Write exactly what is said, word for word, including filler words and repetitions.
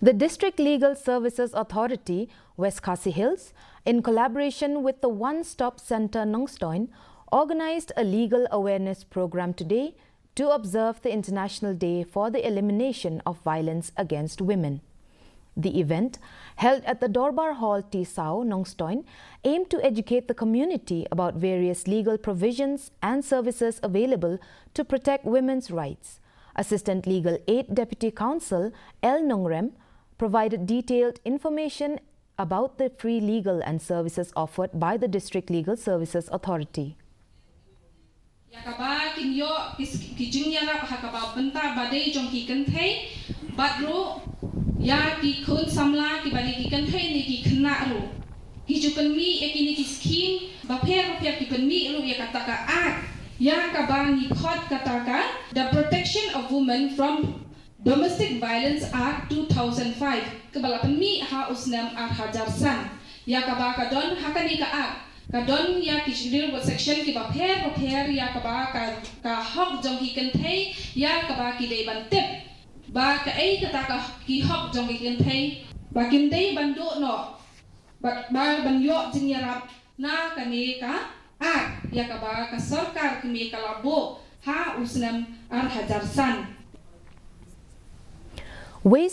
The District Legal Services Authority, West Khasi Hills, in collaboration with the One Stop Centre Nongstoin, organized a legal awareness program today to observe the International Day for the Elimination of Violence Against Women. The event, held at the Dorbar Hall Tisau, Nongstoin, aimed to educate the community about various legal provisions and services available to protect women's rights. Assistant Legal Aid Deputy Counsel L Nongrem provided detailed information about the free legal and services offered by the District Legal Services Authority. Ïa kaba kin ïoh ki, ki jingïarap ha kaba bynta ba dei jong ki kynthei, bad ruh ïa ki khun samla kiba dei ki kynthei ne ki khynnah ruh ki ju pynmih ïa kine ki skhim bapher bapher, ki pynmih ruh ïa kata ka act ïa kaba ngi khot kata ka The Protection of Women from Domestic Violence Act two thousand five, kaba la pynmih ha u snem ar hajar san. Ïa kaba ka don ha kane ka act, ka don ïa ki schedule bad section kiba pher bapher ïa kaba ka, ka hok jong ki kynthei, ïa kaba ki dei ban tip ba kaei kata ka, ki hok jong ki kynthei, ba kim dei ban duh noh, ba, ba ban ïoh jingïarap na kane ka act ïa kaba ka sorkar kmie ka la buh ha u snem ar hajar san. Ways